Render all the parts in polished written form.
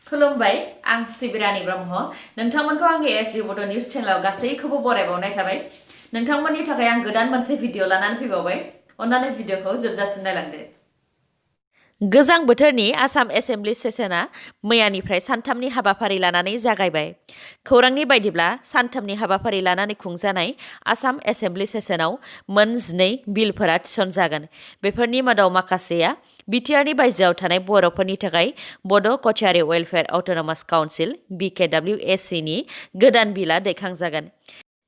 खुलुमबाय आं सिबिरानि ब्रह्म नोंथांमोनखौ आंनि एसबि बड' निउज चेनेलाव गासैखौबो बरायबावनाय थाबाय नोंथांमोननि थाखाय आं गोदान मोनसे भिडिअ लानानै फैबावबाय अन्नानै भिडिअखौ जोबजासिम नायलांदो गोजां बोथोरनि आसाम एसेम्बलि सेसना मैयानिफ्राय सानथामनि हाबाफारि लानानै जागायबाय खौरांनि बायदिब्ला सानथामनि हाबाफारि लानानै खुंजानाय आसाम एसेम्बलि सेसनाव मोन 12 बिलफोरा थिसनजागोन बेफोरनि मादाव माखासेया बिटिआरनि बायजोआव थानाय बर'फोरनि थाखाय बड' Kachari welfare autonomous council BKWSC नि गोदान बिलआ दैखांजागोन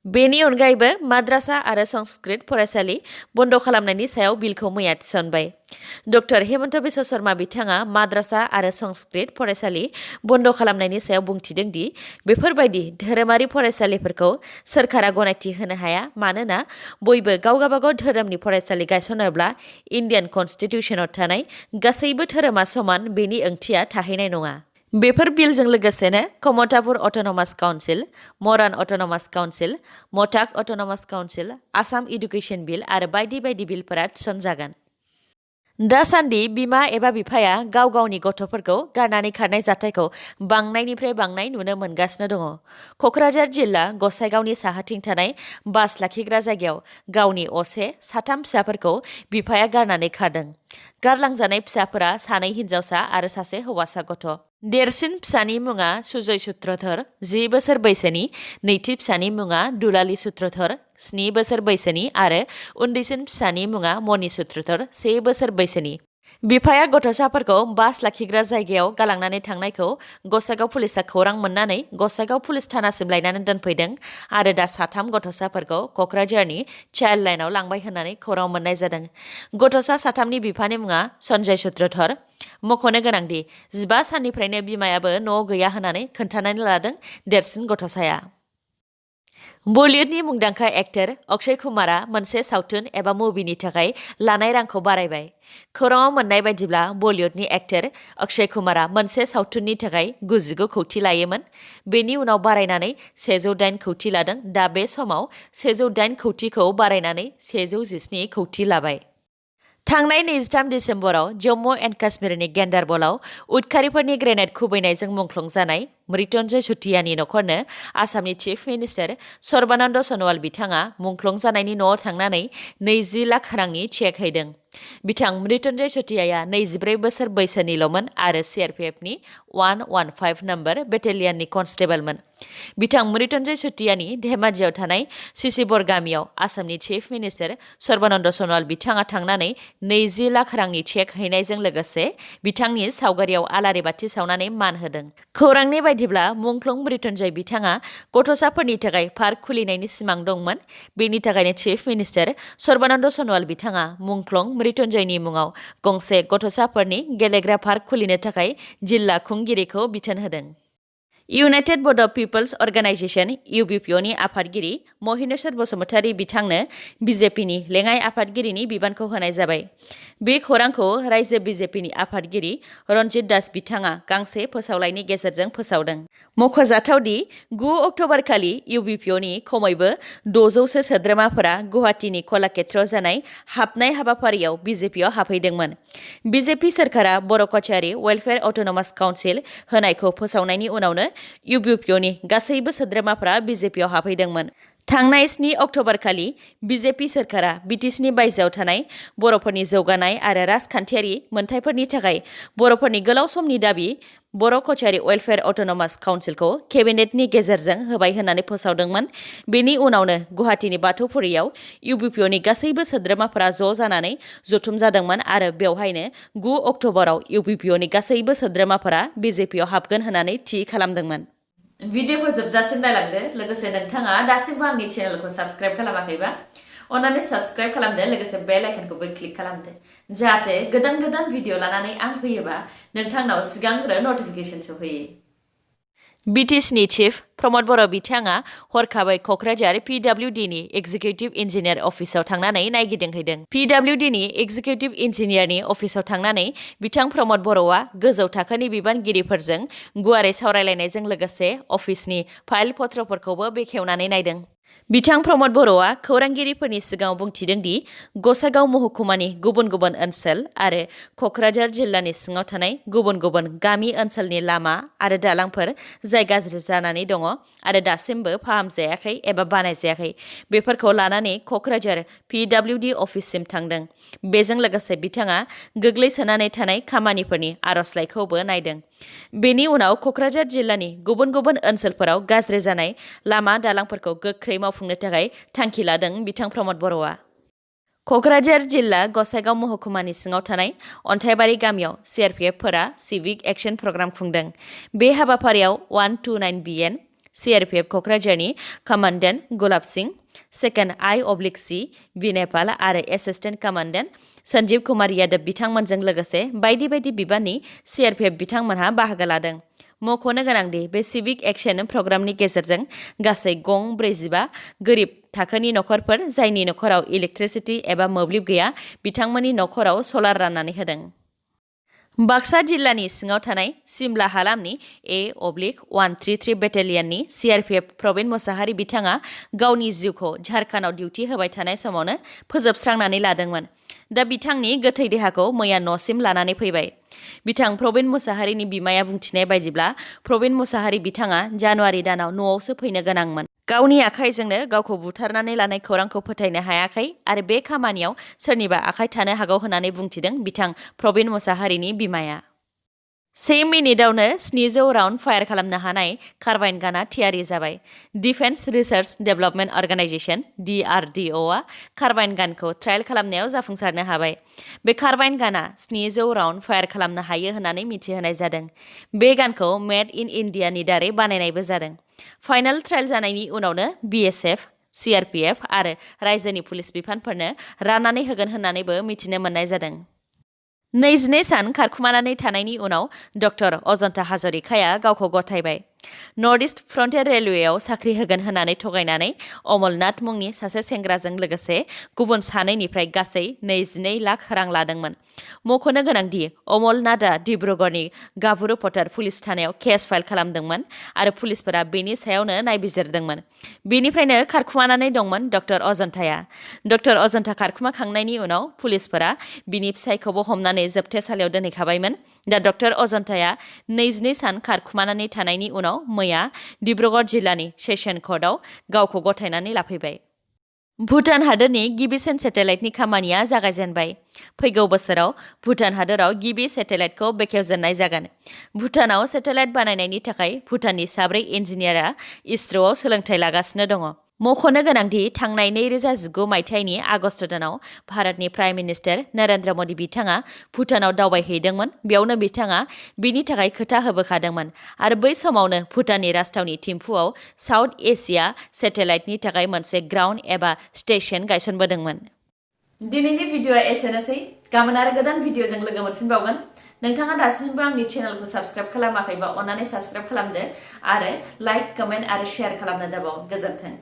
बेनि अनगायैबो माद्रासा आरो संस्कृत फरायसालि बन्द खालामनायनि सायाव बिलखौ मैया थिसनबाय डक्टर हेमन्त बिश्व शर्मा बिथाङा माद्रासा आरो संस्कृत फरायसालि बन्द खालामनायनि सायाव बुंथिदों दि बेफोरबायदि धोरोमारि फरायसालिफोरखौ सोरखारा गनायथि होनो हाया मानोना बयबो गावगाबागाव धोरोमनि फरायसालि गायसनोब्ला इन्डियान कन्स्टिटिउसनाव थानाय गासैबो धोरोमा समान बेनि ओंथिया थाहैनाय नङा बेफोर बिलजों लोगोसेनो Kamatapur autonomous council Moran autonomous council Matak autonomous council Assam education bill आरो बायदि बायदि बिलफोरा थिसनजागोन दासान्दि बिमा एबा बिफाया गाव गावनि गथ'फोरखौ गारनानै खारनाय जाथायखौ बांनायनिफ्राय बांनाय नुनो मोनगासिनो दङ क'क्राझार जिल्ला गसाइगावनि साहाथिं थानाय बास लाखिग्रा जायगायाव गावनि असे साथाम फिसाफोरखौ बिफाया गारनानै खारदों गारलांजानाय फिसाफोरा सानै हिन्जावसा आरो सासे हौवासा गथ' देरसिन फिसानि मुङा सुजय सूत्रधर 10 बोसोर बैसोनि नैथि फिसानि मुङा दुलाली सूत्रधर 7 बोसोर बैसोनि आरो उन्दैसिन फिसानि मुङा मणि सूत्रधर 1 बोसोर बैसोनि बिफाया गथ'साफोरखौ बास लाखिग्रा जायगायाव गालांनानै थांनायखौ गसाइगाव पुलिसा खौरां मोननानै गसाइगाव पुलिस थानासिम लायनानै दोनफैदों आरो दा साथाम गथ'साफोरखौ क'क्राझारनि चाइल्ड लाइनाव लांबाय होननानै खौरां मोननाय जादों गथ'सा साथामनि बिफानि मुङा सन्जय सूत्रधर मख'नो गोनांदि 15 साननिफ्रायनो बिमायाबो न'आव गैया होननानै खोन्थानानै लादों देरसिन गथ'साया बलिउडनि मुंदांखा एक्टर अक्षय कुमारा मोनसे सावथुन एबा मुभिनि थाखाय लानाय रांखौ बारायबाय खौराङाव मोननाय बायदिब्ला बलिउडनि एक्टर अक्षय कुमारा मोनसे सावथुननि थाखाय 99 कौटि लायोमोन बेनि उनाव बारायनानै 108 कौटि लादों दा बे समाव 108 कौटिखौ बारायनानै 117 कौटि लाबाय थांनाय 23 दिसेम्बराव जम्मु एन्ड काश्मीरनि गेन्दारबलाव उदखारिफोरनि ग्रेनेड खुबैनायजों मुंख्लं जानाय मृत्युंजय चुटियानि नखरनो आसामनि चिफ मिनिस्टार सर्बानन्द सनोवाल बिथाङा मुंख्लं जानायनि न'आव थांनानै 20 लाख रांनि चेक हैदों बिथां मृत्युंजय चुटियाया 24 बोसोर बैसोनिल'मोन आरो CRPFनि 115 नम्बर बेटेलियननि कनस्टेबलमोन बिथां मृत्युंजय चुटियानि धेमाजियाव थानाय सिसिबर गामियाव आसामनि चिफ मिनिस्टार सर्बानन्द सनोवाल बिथाङा थांनानै 20 लाख रांनि चेक हैनायजों लोगोसे बिथांनि सावगारियाव आलारि बाथि सावनानै मान होदों खौरांनि बायदिब्ला मुंख्लं मृत्युंजय बिथाङा गथ'साफोरनि थाखाय पार्क खुलिनायनि सिमां दंमोन बेनि थाखायनो चिफ मिनिस्टार सर्बानन्द सनोवाल बिथाङा मुंख्लं मृत्युंजयनि मुङाव गंसे गथ'साफोरनि गेलेग्रा पार्क खुलिनो थाखाय जिल्ला खुंगिरिखौ बिथोन होदों इउनाइटेड बड' पिपल्स अर्गानाइजेशन UBPOनि आफादगिरि महिनेश्वर बसुमतारी बिथांनो BJPनि लेङाइ आफादगिरिनि बिबानखौ होनाय जाबाय बे खौरांखौ रायजो BJPनि आफादगिरि रन्जित दास बिथाङा गांसे फोसावलाइनि गेजेरजों फोसावदों मख'जाथावदि 9 अक्ट'बर खालि UBPOनि खमैबो 600सो सोद्रोमाफोरा गुवाहाटीनि कलाक्षेत्रआव जानाय हाबनाय हाबाफारियाव BJPआव हाबहैदोंमोन BJP सोरखारा बर' कचारी वेलफेयार अट'नमास काउन्सिल होनायखौ फोसावनायनि उनावनो UBPOनि गासैबो सोद्रोमाफोरा BJPआव हाबहैदोंमोन थांनाय 7 अक्ट'बर खालि BJP सोरखारा BTCनि बायजोआव थानाय बर'फोरनि जौगानाय आरो राजखान्थियारि मोनथायफोरनि थाखाय बर'फोरनि गोलाव समनि दाबि बर' कचारी वेलफेयार अट'नमास काउन्सिलखौ केबिनेटनि गेजेरजों होबाय होननानै फोसावदोंमोन बेनि उनावनो गुवाहाटीनि बाथौफुरियाव UBPOनि गासैबो सोद्रोमाफोरा ज' जानानै जथुम जादोंमोन आरो बेवहायनो 9 अक्ट'बराव UBPOनि गासैबो सोद्रोमाफोरा BJPआव हाबगोन होननानै थि खालामदोंमोन भिडिअखौ जोबजासिम नायलांदो लोगोसे नोंथाङा दासिमबो आंनि चेनेलखौ साबस्क्राइब खालामाखैबा अन्नानै साबस्क्राइब खालामदो लोगोसे बेल आइकनखौबो क्लिक खालामदो जाहाथे गोदान गोदान भिडिअ लानानै आं फैयोबा नोंथांनाव सिगांग्रो नटिफिकेसन सौहैयो BTCनि चिफ प्रमद बर' बिथाङा हरखाबै क'क्राझार PWDनि एक्जिकिउटिभ इन्जिनियार अफिसाव थांनानै नायगिदिंहैदों PWDनि एक्जिकिउटिभ इन्जिनियारनि अफिसाव थांनानै बिथां प्रमद बर'आ गोजौ थाखोनि बिबानगिरिफोरजों गुवारै सावरायलायनायजों लोगोसे अफिसनि फाइल पत्रफोरखौबो बेखेवनानै नायदों बिथां प्रमद बर'आ खौरांगिरिफोरनि सिगाङाव बुंथिदों दि गसाइगाव महकुमानि गुबुन गुबुन ओनसोल आरो क'क्राझार जिल्लानि सिङाव थानाय गुबुन गुबुन गामि ओनसोलनि लामा आरो दालांफोर जाय गाज्रि जानानै दङ आरो दासिमबो फाहामजायाखै एबा बानायजायाखै बेफोरखौ लानानै क'क्राझार PWD अफिससिम थांदों। बेजों लोगोसे बिथाङा गोग्लैसोनानै थानाय खामानिफोरनि आर'जलाइखौबो नायदों। बेनि उनाव क'क्राझार जिल्लानि गुबुन गुबुन ओनसोलफोराव गाज्रि जानाय लामा दालांफोरखौ गोख्रै मावफुंनो थाखाय थांखि लादों बिथां प्रमद बर'आ। क'क्राझार जिल्ला गसाइगाव महकुमानि सिङाव थानाय अन्थाइबारि गामियाव CRPFफोरा सिभिक एक्शन प्रग्राम खुंदों। बे हाबाफारियाव 129 BN CRPF क'क्राझारनि commandant Gulab Singh, second I/C बि नेपाल आरो एसिस्टेन्ट कमान्डेन्ट सन्जीब कुमार यादव बिथांमोनजों लोगोसे बायदि बायदि बिबाननि CRPF बिथांमोनहा बाहागो लादों। मख'नो गोनांदि बे सिभिक एक्शन प्रग्रामनि गेजेरजों गासै गं 45 गोरिब थाखोनि नखरफोर जायनि नखराव इलेक्ट्रिसिटि एबा मोब्लिब गैया बिथांमोननि नखराव सलार राननानै होदों। बाक्सा जिल्लानि सिङाव थानाय सिमला हालामनि A/133 बेटेलियननि CRPF प्रबिन मुसाहारि बिथाङा गावनि जिउखौ झारखान्डआव डिउटि होबाय थानाय समावनो फोजोबस्रांनानै लादोंमोन। दा बिथांनि गोथै देहाखौ मैया न'सिम लानानै फैबाय। बिथां प्रबिन मुसाहारिनि बिमाया बुंथिनाय बायदिब्ला प्रबिन मुसाहारि बिथाङा जानुवारि दानाव न'आवसो फैनो गोनांमोन। गावनि आखाइजोंनो गावखौ बुथारनानै लानाय खौरांखौ फोथायनो हायाखै आरो बे खामानियाव सोरनिबा आखाइ थानो हागौ होननानै बुंथिदों बिथां प्रबिन मुसाहारिनि बिमाया। 1 मिनिटावनो 700 राउन्ड फायार खालामनो हानाय कार्बाइन गाना थियारि जाबाय। डिफेन्स रिसार्च डेभेलपमेन्ट अर्गेनाइजेशन DRDOआ कार्बाइन गानखौ ट्रायल खालामनायाव जाफुंसारनो हाबाय। बे कार्बाइन गाना 700 राउन्ड फायार खालामनो हायो होननानै मिथिहोनाय जादों। बे गानखौ मेड इन इन्डियानि दारै बानायनायबो जादों। फाइनाल ट्रायल जानायनि उनावनो BSF, CRPF आरो रायजोनि पुलिस बिफानफोरनो राननानै होगोन होननानैबो मिथिनो मोननाय जादों। 22 सान खारखुमानानै थानायनि उनाव डक्टर अजन्ता हाजरिकाया गावखौ गथायबाय। नर्थ इस्ट फ्रन्टियार रेलवेआव साख्रि होगोन होननानै थगायनानै अमलनाथ मुंनि सासे सेंग्राजों लोगोसे गुबुन सानैनिफ्राय गासै 22 लाख रां लादोंमोन। मख'नो गोनांदि अमलनाथआ डिब्रुगड़नि गाभरु पटार पुलिस थानायाव केस फाइल खालामदोंमोन आरो पुलिसफोरा बेनि सायावनो नायबिजिरदोंमोन। बेनिफ्रायनो खारखुमानानै दंमोन डक्टर अजन्ताया। डक्टर अजन्ता खारखुमाखांनायनि उनाव पुलिसफोरा बिनि फिसायखौबो हमनानै जोबथेसालियाव दोनहैखाबायमोन। दा डक्टर अजन्ताया 22 सान खारखुमानानै थानायनि उनाव मैया डिब्रुगड़ जिल्लानि सेशन कर्टआव गावखौ गथायनानै लाफैबाय। भुटान हादोरनि गिबिसिन सेटेलाइटनि खामानिया जागायजेनबाय। फैगौ बोसोराव भुटान हादोराव गिबि सेटेलाइटखौ बेखेवजेननाय जागोन। भुटानाव सेटेलाइट बानायनायनि थाखाय भुटाननि 4 इन्जिनियारा इसर'आव सोलोंथाइ लागासिनो दङ। मख'नो गोनांदि थांनाय 2019 मायथाइनि आगस्त दानाव भारतनि प्राइम मिनिस्टार नरेन्द्र मदि बिथाङा भुटानाव दावबायहैदोंमोन। बेयावनो बिथाङा बिनि थाखाय खोथा होबोखादोंमोन आरो बै समावनो भुटाननि राजथावनि थिम्फुआव साउथ एसिया सेटेलाइटनि थाखाय मोनसे ग्राउन्ड एबा स्टेशन गायसनबोदोंमोन। दिनैनि भिडिअ'आ एसेनोसै। गाबोन आरो गोदान भिडिअ'जों लोगो मोनफिनबावगोन। नोंथाङा दासिमबो आंनि चेनेलखौ साबस्क्राइब खालामाखैबा अन्नानै साबस्क्राइब खालामदो आरो लाइक, कमेन्ट आरो शेयार खालामनो दाबाव। गोजोन्थों।